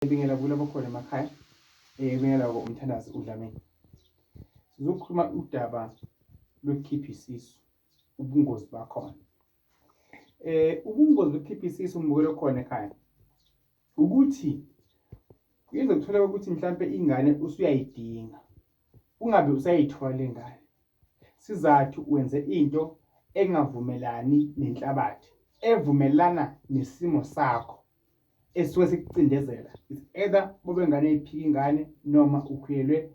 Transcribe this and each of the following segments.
Ngibingela kulabo khona emakhaya, ngibingela umthandazi uDlamini. Sizokhuluma udaba lokukhipha isisu, ubungozi bakhona. Ubungozi bokukhipha isisu mbukelo khona ekhaya ukuthi kuyenza kutholeka ukuthi mhlampe ingane usuyayidinga, ungabe usayithola le ngane. Sizathu wenze into engavumelani nenhlabathi, evumelana nesimo sakho esuke sikucindezela. It's either bube ngane iphika ingane noma ukhulelwe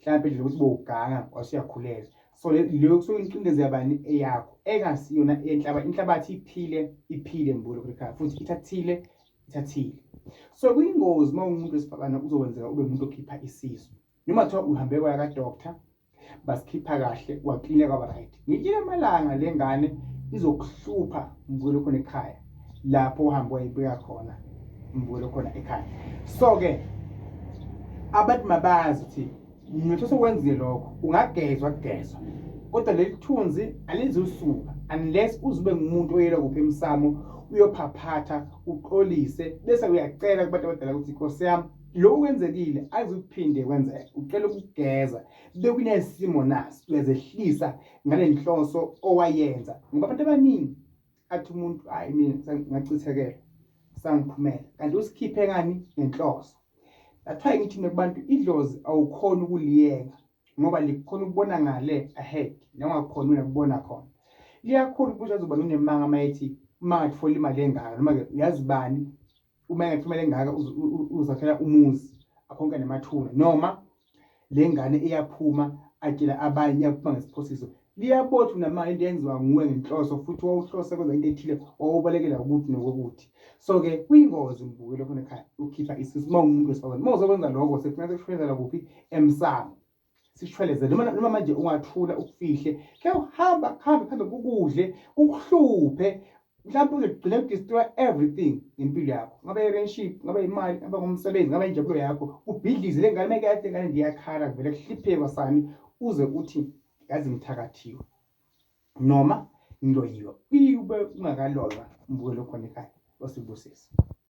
mhlawumbe nje ukuthi bowuganga wasuyakhulelwa. So leyo kusuke incindezi yabani eyakho engasiyona enhlaba inhlabathi iphile iphile mbulo ekhaya futhi ithathile ithathile. So kuyingozi uma umuntu wesifazane uzokwenzeka ube umuntu okhipha isisu. Noma kuthiwa uhambe kwaya ka-doctor basikhipha kahle waklineka kwaba right. Ngelinye amalanga le ngane izokuhlupha mbukelo khona ekhaya lapho uhambe wayibeka khona mbukelo khona ekhaya. So-ke abantu mabazi ukuthi notho sokwenzile lokho ungagezwa kugezwa kodwa leli thunzi alizusuka unless uzube ngumuntu oyela kuphi emsamo uyophaphatha uxolise bese uyacela kubantu abadala ukuthi Nkosi yami lokhu kwenzekile azukuphinde kwenzeke ucela ukugeza bekunesimo naso uyazehlisa ngale nhloso owayenza ngoba abantu abaningi athi umuntu hayi mina ngachithekela sangiphumela kanti usikhiphe ngani ngenhloso. That's why ngithi kubantu idlozi awukhona ukuliyeka ngoba likhona ukubona ngale ahead nongakhona wena kubona khona. Liyakhona ukuthi azoba unemanga uma ethi uma ngathola imali engaka noma-ke uyazi bani uma engathola imali engaka uzakhela umuzi akhonke nemathuna noma le ngane iyaphuma atshela abanye iyaphuma ngesiphosiso. Liyabotha unamanga into eyenziwa nguwe ngenhloso futhi wawuhlose kwenza into ethile wawubalekela ukuthi nokuthi. So-ke kuyingozi mbukelo khona ekhaya ukhipha isisu uma ungumuntu wesifazane. Uma uzokwenza lokho sekufuneka sekushwelezela kuphi emsamo. Sishweleze noma noma manje ungathula ukufihle ke uhamba kuhambe kuhambe kukudle kukuhluphe mhlawumbe uzogcina udestroy everything ngempilo yakho ngabe i-relationship ngabe imali ngabe ngumsebenzi ngabe injabulo yakho ubhidlize le ngane meke yathi ngane ndiyakhala kuvele kuhlipheke kwasani uze uthi yazi ngithakathiwe noma ngiloyiwe ube ungakaloywa mbukelo khona ekhaya osibusise.